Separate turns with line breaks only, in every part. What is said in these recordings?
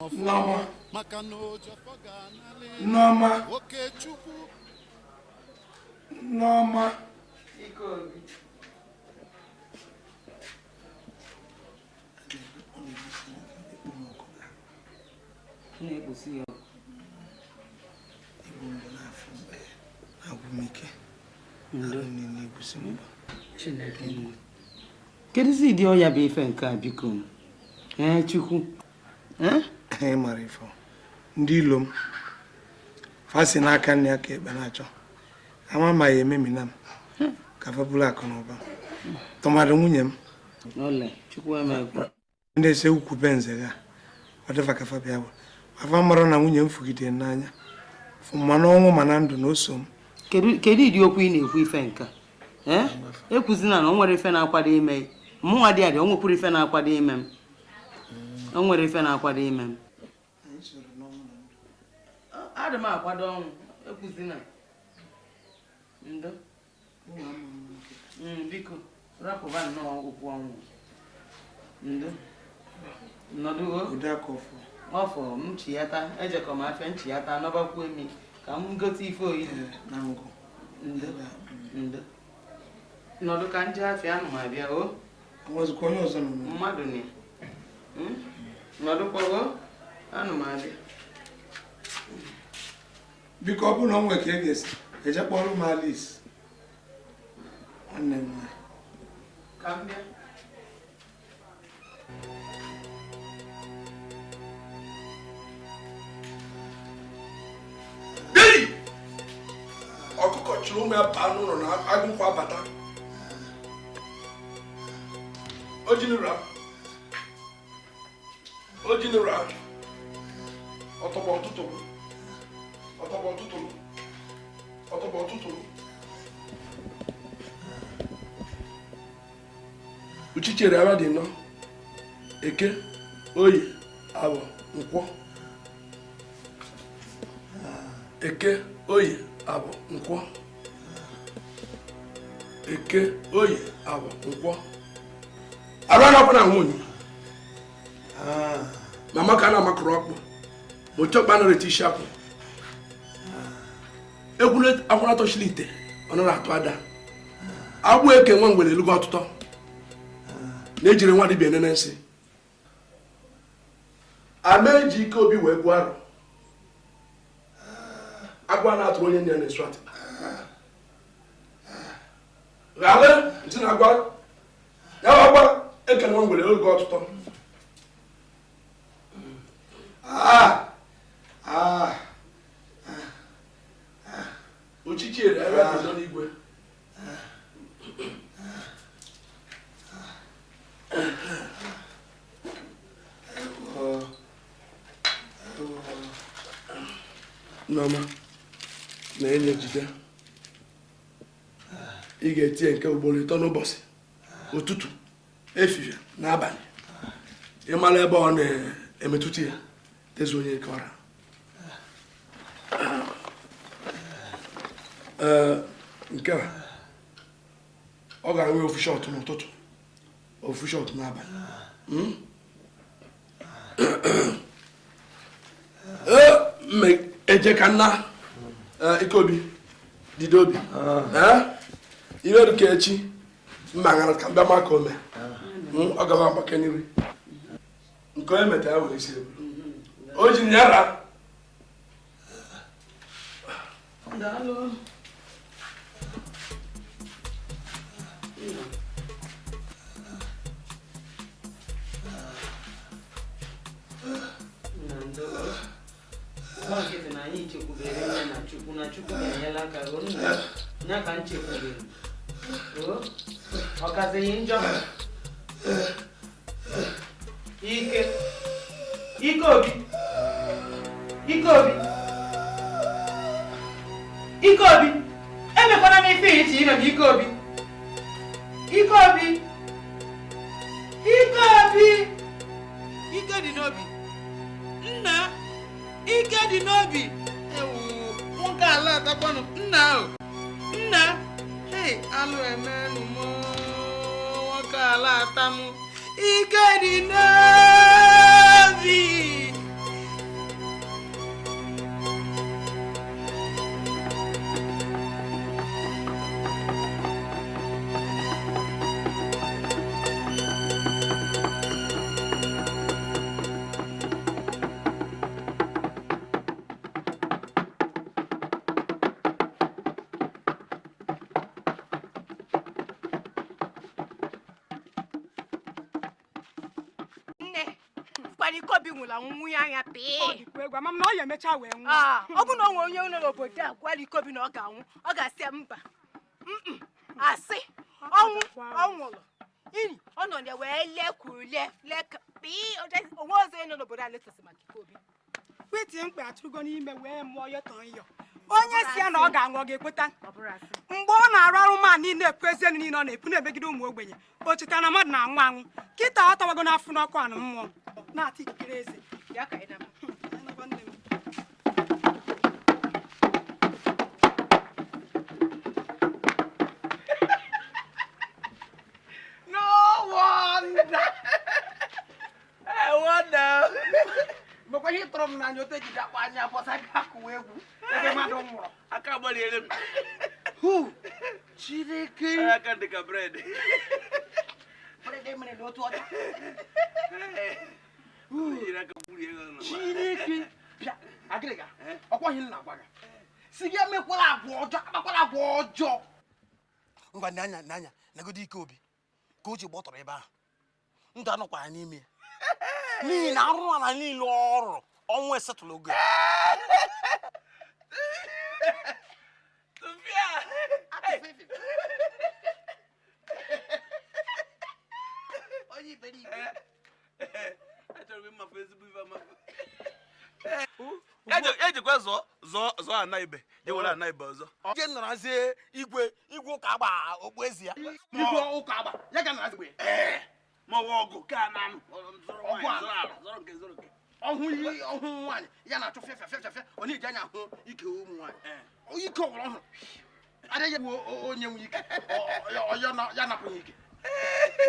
Nneọma, Nneọma, Nneọma.
Ikeobi. Na-ekposi ya ọkụ.
Igbu mgbu na-afụ na-agwụ m ike.
Ndo.
Ahụ niile egbusi mgbu.
Chineke nna. Kedụzi ịdị ọya bụ ife nke a biko? Ee, Chukwu. Ee?
Ị mara ife ọ. Ndị ilo m fa si n'aka nne ya ka ekpe na-achọ ama ma ya ememina m ka fa buru akụ na ụba, tụmadị nwunye m.
Ole, Chukwu emekwa.
Ndị ese ukwu be nze ga ọ dịfa ka fa bịa bụ afa mara na nwunye m fugidere n'anya fụ ma n'ọnwụ ma na ndụ na o so m.
Kedu ịdị okwu ị na-ekwu ife nke a? Ee? Ekwuzina na o nwere ife na-akwado ime. Mụnwa dị adị, o nwekwuru ife na-akwado ime m. O nwere ife na-akwado ime m. Adị m akwado ọnwụ, ekwuzina. Ndo. Biko, rapụba nnọọ okwu ọnwụ. Ndo. Nọdụ o.
Ụdị aka ọfụ.
Ọfọ m chiyata, ejekọ m afịa nchiyata nọbakwuo emi ka m gote ife oyili.
Na ngụ.
Ndo. Ndo. Nọdụ ka nje afịa anụ m abịa o.
Nwezikwa onye ọzọ nọ n'ụlọ?
Mmadụ nị. Nọdụkwa o. Anụ m abịa.
Biko, ọ bụrụ na o nwere ka e ga-esi eje kpọrọ m Alice nwanne m nwaanyị.
Ka m bịa.
Dei! Ọkụkọ chụrụ ụmụ ya baa n'ụlọ na agụ nkwọ abata. Ojinura, ojinura, ọtọgbọ ọtụtụrụ, ọtọgbọ ọtụtụrụ, ọtọgbọ ọtụtụrụ. Uchichi ere dị nọ eke, oye, awọ, nkwọ. Eke, oye, awọ, nkwọ. Eke, oye, awọ, nkwọ. Arụ anakwa na nwunye mama ka na amakụrụ ọkpụ ma oche ọkpa nara eti isi akwụ egwu akwụna tọchiri ite ọ nara atụ ada agbụ eke nwa ngwere elugo ọtụtọ na-ejiri nwa dibịa enene nsị ama eji ike obi wee gbuo arụ agwa na-atụrụ onye nne ya na-esu atịkpa ghara ntị na agwa ya bụ agwa eke nwa ngwere elugo ọtụtọ.
Ah! Ah!
Ochichi ere ebe dị nọ n'igwe. Nneọma na-enye jide ị ga-etinye nke ugboro ịtọ n'ụbọchị, ụtụtụ, efifie na abalị. Ịmara ebe ọ na-emetụta ya tezu onye nke ọra. Ee, nke a ọ ga-enwe ofu shọtụ n'ụtụtụ, ofu shọtụ n'abalị. Ee, mme eje ka nna Ikeobi dide obi. Ee, iwe dị ka echi mma ṅara ka mbịa maka ome. Ọ gaba agbake nri nke onye metara ya were isi ebu o ji nyara.
Daalụ. Na ndo. Gba nkịtị na anyị chekwubere nne na Chukwu na Chukwu ga-enyela aka o nna ya ka m chekwubere. O ọ kazighị njọ. Ike. Ike obi. Ike obi. Ike obi. Emekwana m ife iche ime m Ike obi. Ike obi. Ike obi. Ike dị n'obi. Nna. Ike dị n'obi. Ewu, nwoke ala atakwanụ. Nna o. Nna. Hei, alụ emenụ m. Nwoke ala ata m. Ike dị n'obi.
Gwara Ikobi nwụrụ anwụ nwunye anya pịị.
Ọ dịkwa egwu, ama m na ọ ya emecha wee nwụọ.
Ah, ọ bụ na o nwere onye nọ n'obodo a gwara Ikobi na ọ ga-anwụ, ọ ga-asị ya mba. Mm-mm. Asị ọnwụ ọ nwụrụ ini ọ nọ ya wee lee kwuru lee lee ka pịị onwe ọzọ onye nọ n'obodo a letasị maka Ikobi.
Kwiti mkpe atụgo n'ime wee mụọ yọtọ nyọ. Onye si ya na ọ ga-anwụ, ọ ga-ekweta? Mgbe ọ na-arụ arụ ma niile ekwu ezi elu niile ọ na-ekwu na-emegide ụmụ ogbenye, o chetara na mmadụ na-anwụ anwụ? Kịta ọ tawago n'afọ n'ọkụ anụ mmụọ na-ata ikikere eze.
Ya ka anyị na
Anaba nne m.
No wonder. I wonder. Mekwa ihe tụrụ m n'anya otu ejide akpa anya bọsa aka akụwa egwu ebe mmadụ nwụrụ.
Aka gbaliere m.
Hu! Chineke!
Aka dị ka bread.
Bread emere n'otu ọcha.
Jiri aka gburie ego n'ụwa.
Chineke! Bịa, agịrịga, ọkwa ihe m na-agwa gị. Si gị emekwala agwa ọjọọ, akpakwala agwa ọjọọ.
Ngwa, n'anya n'anya, negodo ike obi ka o ji gbọtọrọ ebe ahụ. Ndụ anọkwa ya n'ime ya n'ihi na arụrụ ala niile ọ rụrụ, ọnwụ esetụlụ oge.
Tụfịa!
Onye iberibe.
Achọrọ m ịmafụ ezigbo ife amafụ. Ejekwa zọọ zọọ zọọ ana ibe, je were ana ibe ọzọ.
Je nọrọzie igwe igwe ụka agba okpu ezi ya.
Igwe ụka agba, ya ga nara igwe.
Ma ọ bụ ọgụ ka a na-anụ. Zọrọ
Ọgụ
nwaanyị,
ala.
zọrọ ala, zọrọ nke zọrọ nke.
Ọhụ ihe ọhụ nwaanyị ya na-achụ fịa fịa fịa fịa, ọ na-eji anya ahụ ike ụmụ nwaanyị. Ike ọgbara ọhụrụ adịghị bụ onye nwe ike ya napụghị ike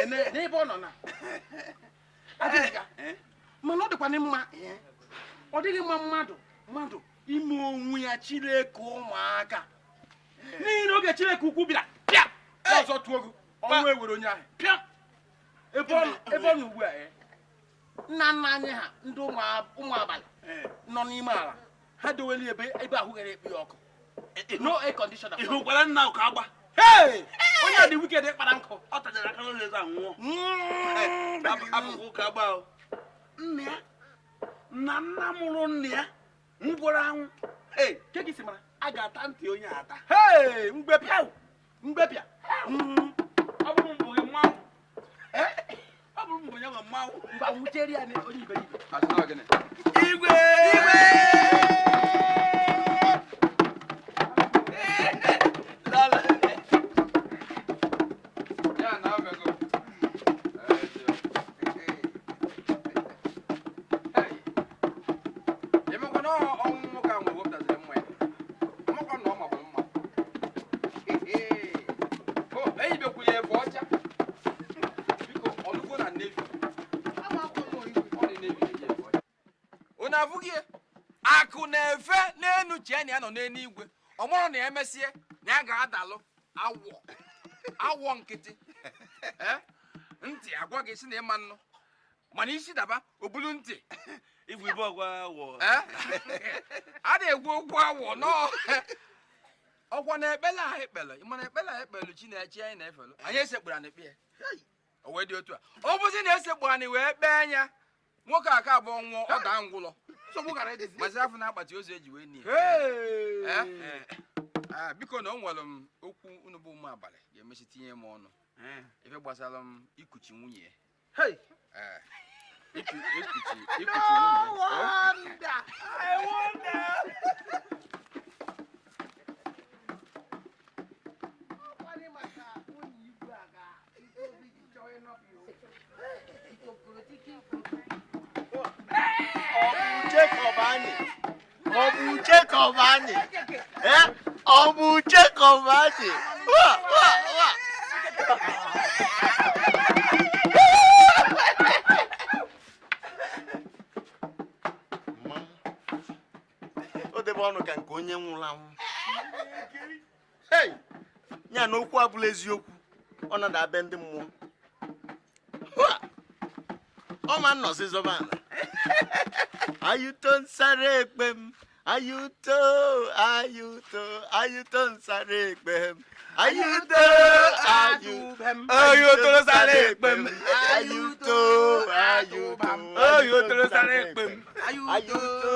n'ebe ọ nọ na adịghị ya. Mana ọ dịkwa mma, ọ dịghị mma mmadụ mmadụ ime onwe ya Chineke ụmụaka, n'ihi na oge Chineke ukwu bịara pịa ọzọ tụọ gị ọnwụ ewere onye ahụ
pịa
ebe ọ nọ ugbu a. Nna nna anyị ha ndị ụmụ abalị nọ n'ime ala ha dowelu ebe ebe ahụ ghere ekpe ya ọkụ, no air conditioner.
Ị hụkwara nna ụka agba?
Onye a dị wicked kpara nkụ.
Ọ tajara aka n'ụlọ eze anwụọ. Abụkwa ụka agba o. Nna ya na nna mụrụ nna ya ngwụrụ anwụ.
Ke gị si mara?
A ga-ata ntị onye ata.
Mgbepịa mgbepịa.
Ọ bụrụ mbụ gị mmanwụ. Ọ bụrụ mbụ ya nwe mmanwụ.
Ngwa nwucheri ya na onye iberibe.
Igwe! Igwe! Lala.
Ya na omego. Emekwa na ọnwụ nwoke ahụ wepụtaziri mma ya. Amakwa na ọ magburu mma. O eyibekwuru ya efe ọcha. Biko, ọlụgo na Navy. Ọ dị Navy na-eyi efe ọcha. Unu afụghị ya? Akụ na-efe n'enu chee na ya nọ n'eluigwe. Ọ mụrụ na ya emesie na ya ga-adalụ awọ awọ nkịtị. Ntị agwa gị si na ịma nnụ, mana isi daba obulu ntị.
Igwe ibe ọgwa awọ.
A na-egwu okwu awọ nọọ ọkwa na ekpele a ekpele, mana ekpele a ekpelu chi na-echi anyị na-efelu anyị esekpuru anyị kpee o wee dị otu a. Ọ bụzi na esekpu anyị wee kpee anya nwoke a ka abụọ nwụọ, ọ daa ngwụlọ mazi afọ na akpati ozu eji wee nie. Biko, na o nwere m okwu unu bụ ụmụ abalị ga-emesi tinye m ọnụ ife gbasara m ikuchi nwunye ya. Ikuchi nwunye ya.
I wonder.
Ọ bụ Jacob anyị? Ọ bụ Jacob anyị? Wa, wa, wa. O debe ọnụ ka nke onye nwụrụ anwụ. Hey! Ya na okwu abụla eziokwu, ọ na-abe ndị mmụọ. Wa! Ọ ma nnọzi zọba ala. Ayụto nsara ekpe m, Ayuto, ayuto, ayuto nsara ekpe m. Ayuto, ayuto,
Ayuto nsara ekpe m.
Ayuto, ayuto,
Ayuto nsara ekpe m.
Ayuto,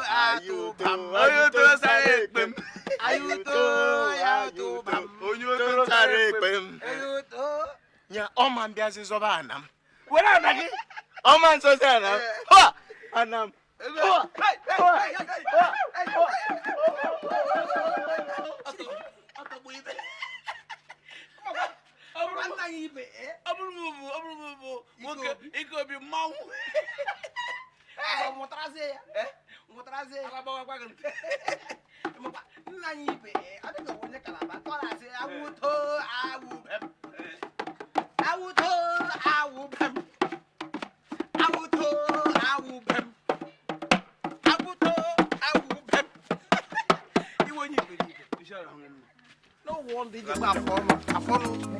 ayuto,
Ayuto nsara ekpe m.
Ayuto, ayuto,
Ayuto
nsara ekpe m. Nya ọma mbịazi zọba ana m.
Were ana gị.
Ọma nsozi ana m. Ha! Ana m.
Ọ bụrụ m bụ nwoke ike obi mmanwụ.
Nna anyị ibe adịghị onye kalaba ọ na-asị awụto awụbem awụto awụbem awụto awụbem awụto awụbem iwe onye iberibe. No wonder iji gba afọ ọnụ afọ ọnụ.